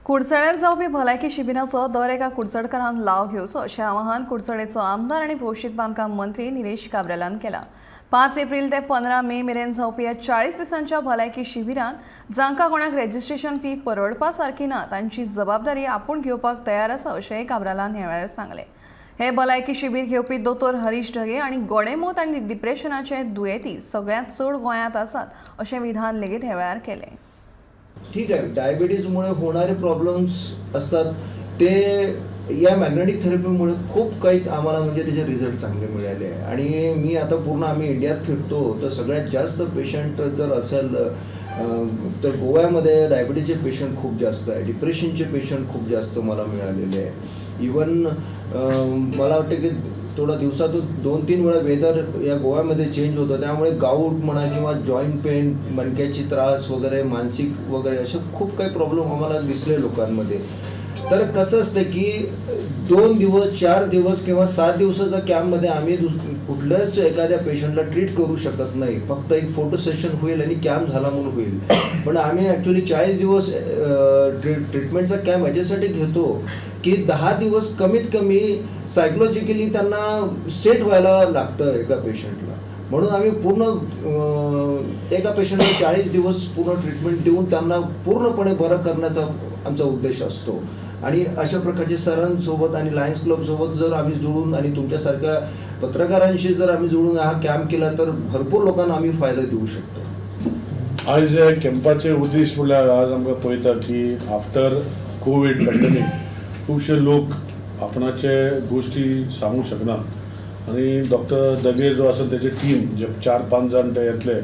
कुडचड्यार जावपी भलायकी शिबिराचो दर एका कुडचडकारान लाव घेवचो अशें आवाहन कुडचडेचो आमदार आनी भौशीक बांदकाम मंत्री निलेश काब्रालान केलां. 5 एप्रील ते 15 मे मेरेन जावपी ह्या 40 दिसांच्या भलायकी शिबिरांत जांकां कोणाक रेजिस्ट्रेशन फी परवडपा सारकी ना, तांची जबाबदारी आपूण घेवपाक तयार आसा, अशेंय काब्रालान ह्या वेळार सांगलें. हे भलायकी शिबीर घेवपी दोतोर हरीश ढगे आनी गोडेंमूत आनी डिप्रेशनाचे दुयेंती सगळ्यांत चड गोंयांत आसात, अशें विधान लेगीत ह्या वेळार केलें. ठीक आहे, डायबिटीजमुळे होणारे प्रॉब्लेम्स असतात, ते या मॅग्नेटिक थेरपीमुळे खूप काही आम्हाला म्हणजे त्याचे रिझल्ट चांगले मिळाले आहे. आणि मी आता पूर्ण आम्ही इंडियात फिरतो, तर सगळ्यात जास्त पेशंट जर असेल तर गोव्यामध्ये डायबिटीजचे पेशंट खूप जास्त आहे, डिप्रेशनचे पेशंट खूप जास्त मला मिळालेले आहे. इवन मला वाटतं की थोडा दिवसातून दोन तीन वेळा वेदर या गोव्यामध्ये चेंज होतं, त्यामुळे गाऊट म्हणा किंवा जॉईंट पेन, मणक्याची त्रास वगैरे, मानसिक वगैरे असे खूप काही प्रॉब्लेम आम्हाला दिसले लोकांमध्ये. तर कसं असतं की 2 दिवस, 4 दिवस किंवा 7 दिवसाच्या कॅम्पमध्ये आम्ही कुठल्याच एखाद्या पेशंटला ट्रीट करू शकत नाही. फक्त एक फोटो सेशन होईल आणि कॅम्प झाला म्हणून होईल. पण आम्ही ॲक्च्युली 40 दिवस ट्रीटमेंटचा कॅम्प याच्यासाठी घेतो की 10 दिवस कमीत कमी सायकोलॉजिकली त्यांना सेट व्हायला लागतं एका पेशंटला. म्हणून आम्ही पूर्ण एका पेशंटला 40 दिवस पूर्ण ट्रीटमेंट देऊन त्यांना पूर्णपणे बरं करण्याचा आमचा उद्देश असतो. आणि अशा प्रकारचे सरांसोबत आणि लायन्स क्लबसोबत जर आम्ही जुळून आणि तुमच्यासारख्या पत्रकारांशी जर आम्ही जुळून हा कॅम्प केला, तर भरपूर लोकांना आम्ही फायदा देऊ शकतो. आयज हे कॅम्पाचे उद्देश म्हणल्यार आज आमकां पळयता की आफ्टर कोवीड पॅन्डेमीक खुबशे लोक आपणाचे गोश्टी सांगूंक शकना आनी डॉक्टर दगे जो आसा, तेजे टीम जे चार पांच जाण ते येतले,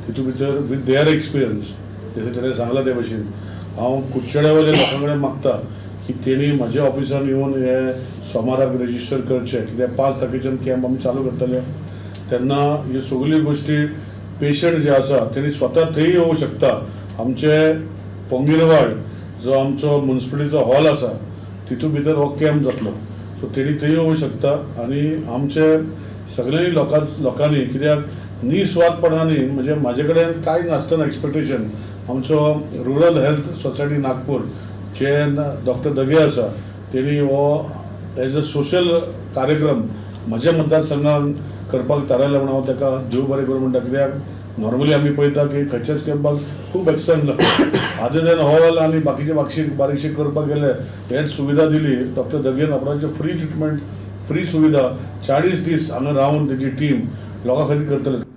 तितून भितर विथ there experience, जशें तेणें सांगलां ते भशेन, हांव कुडचड्या वयल्या लोकां कडेन मागता की तेणी म्हाज्या ऑफिसान येवन हे सोमाराक रेजिस्टर करचें, कित्याक 5 तारखेच्यान कॅम्प आमी चालू करतले. तेन्ना ह्यो सगल्यो गोश्टी पेशंट जे आसा तेणी स्वता थंय येवंक शकता. आमचे पोंगिरवाड जो आमचो मुन्सिपालिटीचो हॉल आसा, तितून भितर हो कॅम्प जातलो. सो तेणी थंय येवंक शकता आनी आमचे सगळ्यांनी लोकांनी, कित्याक निस्वार्थपणाने, म्हणजे म्हाजे कडेन कांय नासतना एक्सपेक्टेशन, आमचो रुरल हेल्थ सोसायटी नागपूर जे डॉक्टर दगे आसा, तेणी हो एज अ सोशल कार्यक्रम म्हज्या मतदारसंघात करपाक थारायला म्हणून हांव ताका देव बरें करूं म्हणटा. कित्याक नॉर्मली आमी पळयता की खंयच्याच कॅम्पाक खूब एक्सपेन्स लागता. अदर दॅन हॉल आनी बाकीचे बाकशी बारीकशी करपाक गेले, हेच सुविधा दिली डॉक्टर दगेन, आपणाचे फ्री ट्रिटमेंट, फ्री सुविधा, 40 दीस हांगा रावन तेजी टीम लोकां खातीर करतले.